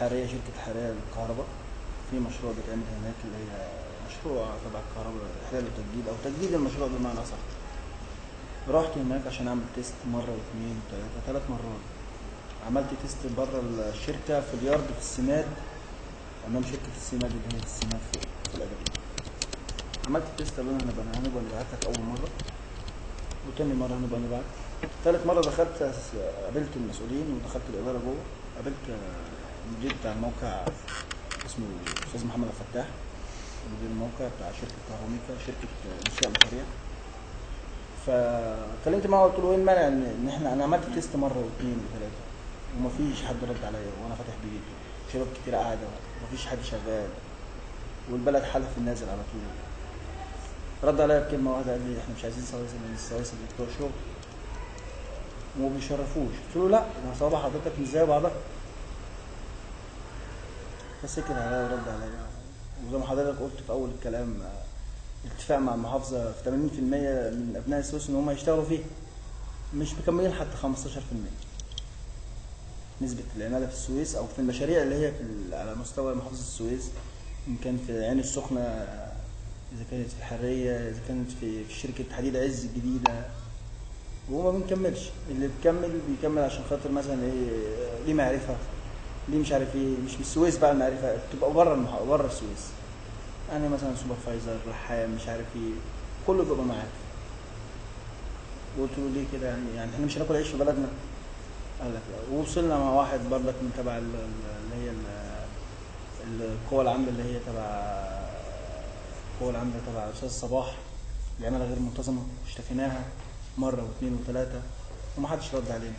الحرارية، شركة الحرارية للكهرباء، في مشروع بيتعمل هناك اللي هي مشروع تبع الكهرباء، إحلال وتجديد أو تجديد المشروع بمعنى أصح. رحت هناك عشان أعمل test مرة واثنين وثلاثة، 3 مرات عملت test بره الشركة في اليارد في السماد، أمام شركة السماد اللي هي في السماد فوق في الأدبية. عملت test، قالوا لنا هنبقى نبعت لك أول مرة، وتاني مرة هنبقى نبعت، تالت مرة دخلت قابلت المسؤولين ودخلت الإدارة جوه، قابلت المدير بتاع الموقع اسمه أستاذ محمد الفتاح، مدير الموقع بتاع شركة كهروميكا، شركة إنشاء مشاريع. فكلمت معاه وقلت له ايه المانع ان احنا، انا عملت test مرة واثنين وثلاثة ومفيش حد رد عليا، وانا فاتح بيت وشباب كتير قاعدة ومفيش حد شغال، والبلد حالها في النازل على طول. رد عليا بكلمه واحدة، قال لي احنا مش عايزين سواسي لان السواسي بتوع شغل وما بيشرفوش. قلت له لا، ده صوابع حضرتك مش زي بعضها. فسكت عليا ورد عليا، وزي ما حضرتك قلت في اول الكلام، اتفاق مع المحافظة في 80% من ابناء السويس ان هم يشتغلوا فيه، مش مكملين حتى 15% نسبه العمالة في السويس او في المشاريع اللي هي في على مستوى محافظة السويس، ان كان في عين السخنة، اذا كانت في الحرية، اذا كانت في شركة حديد عز الجديدة. وما بنكملش، اللي بيكمل بيكمل عشان خاطر مثلا ايه، ليه معرفة، ليه مش عارف ايه، مش من السويس بقى المعرفة، بتبقى بره بره السويس. انا مثلا supervisor، رحام، مش عارف ايه، كله بيبقى معاك. قلت له ليه كده يعني احنا مش هناكل عيش في بلدنا؟ قال لك لا. ووصلنا مع واحد برضك من تبع اللي هي القوى العاملة، اللي هي تبع القوى العاملة تبع استاذ صباح، العمالة غير منتظمة، اشتكيناها مرة واثنين وثلاثة ومحدش رد علينا.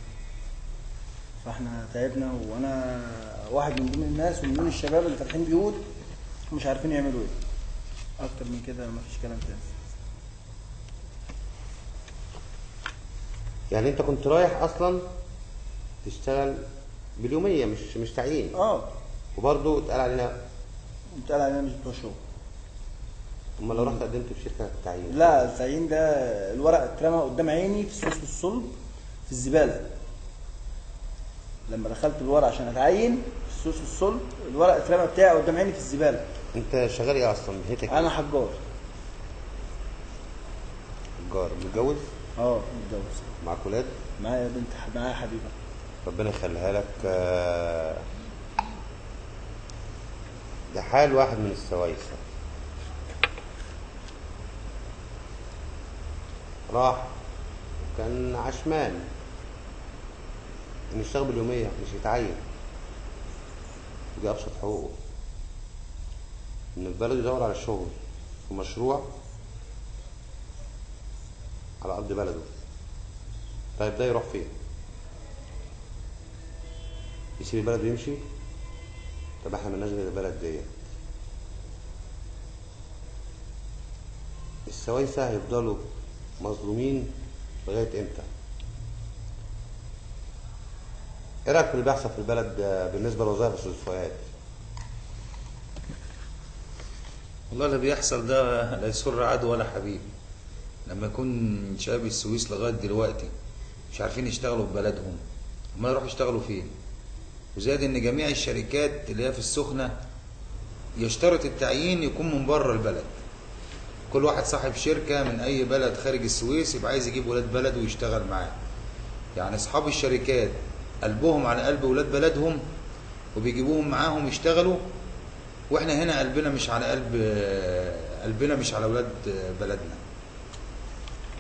فاحنا تعبنا، وانا واحد من ضمن الناس ومن ضمن الشباب اللي فاتحين بيوت ومش عارفين يعملوا ايه. اكتر من كده مفيش كلام تاني. يعني انت كنت رايح اصلا تشتغل باليوميه، مش تعيين؟ اه. وبرضه اتقال علينا، اتقال علينا مش بتوع شغل. امال لو رحت قدمت في شركة تعيين؟ لا، التعيين ده الورق اترمى قدام عيني في السويس والصلب في الزبالة. لما دخلت الورق عشان اتعين في السويس والصلب، الورق اترمى بتاعي قدام عيني في الزبالة. انت شغال ايه اصلا؟ مهنتك؟ انا حجار. حجار. متجوز؟ اه متجوز. معاك ولاد؟ معايا بنت، معايا حبيبه. ربنا يخليها لك. ده حال واحد من السوايسه، راح وكان عشمان ان يشتغل باليوميه مش يتعين، ودي ابسط حقوقه، ان البلد يدور على شغل ومشروع على ارض بلده. طيب ده يروح فين؟ يسيب البلد ويمشي؟ طب احنا مالناش غير البلد ديت. السوايسه هيفضلوا مظلومين لغاية امتى؟ ايه رايك في اللي بيحصل في البلد بالنسبة للوظائف يا استاذ فؤاد؟ والله اللي بيحصل ده لا يسر عدو ولا حبيب. لما يكون شباب السويس لغاية دلوقتي مش عارفين يشتغلوا في بلدهم، ما يروحوا يشتغلوا فين؟ وزائد ان جميع الشركات اللي هي في السخنة يشترط التعيين يكون من بره البلد. كل واحد صاحب شركة من اي بلد خارج السويس يبقى عايز يجيب ولاد بلده ويشتغل معاه. يعني اصحاب الشركات قلبهم على قلب ولاد بلدهم وبيجيبوهم معاهم يشتغلوا، واحنا هنا قلبنا مش على قلب، قلبنا مش على ولاد بلدنا.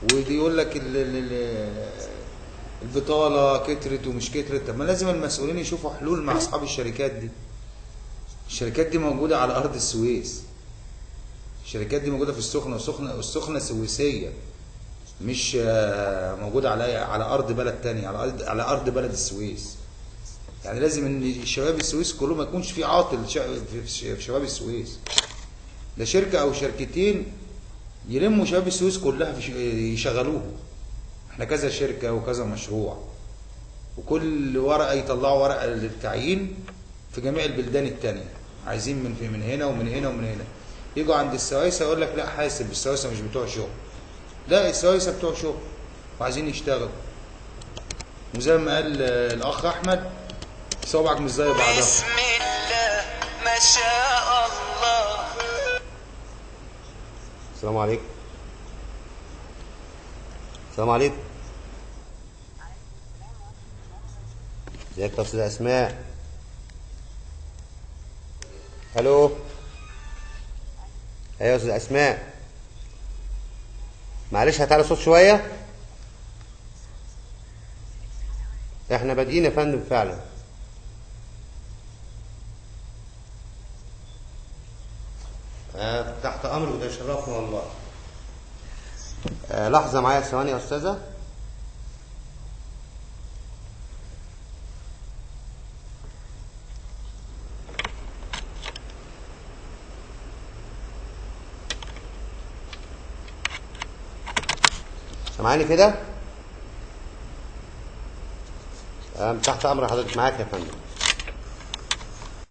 ودي يقول لك البطالة كترت ومش كترت. طب ما لازم المسؤولين يشوفوا حلول مع اصحاب الشركات دي. الشركات دي موجودة على ارض السويس، الشركات دي موجودة في السخنة، والسخنه سويسيه، مش موجودة على ارض بلد تانية، على ارض بلد السويس. يعني لازم ان شباب السويس كلهم ما يكونش في عاطل في شباب السويس. ده شركة او شركتين يلموا شباب السويس كلها يشغلوهم. احنا كذا شركة وكذا مشروع، وكل ورقة يطلعوا ورقة للتعيين في جميع البلدان التانية، عايزين من هنا ومن هنا ومن هنا. يجوا عند السوايسه يقول لك لا حاسب، السوايسه مش بتوع شغل. لا، السوايسه بتوع شغل وعايزين يشتغلوا. وزي ما قال الاخ احمد، صوابعك مش زي بعضها. شاء الله. السلام عليكم. السلام عليكم. ازيك يا استاذه اسماء؟ الو. ايوه يا استاذه اسماء، معلش هتعلى الصوت شوية، احنا بادئين يا فندم فعلا. تحت امرك، وده يشرفنا والله. لحظة معايا ثواني يا استاذه. سامعاني كده؟ تحت امر حضرتك، معاك يا فندم.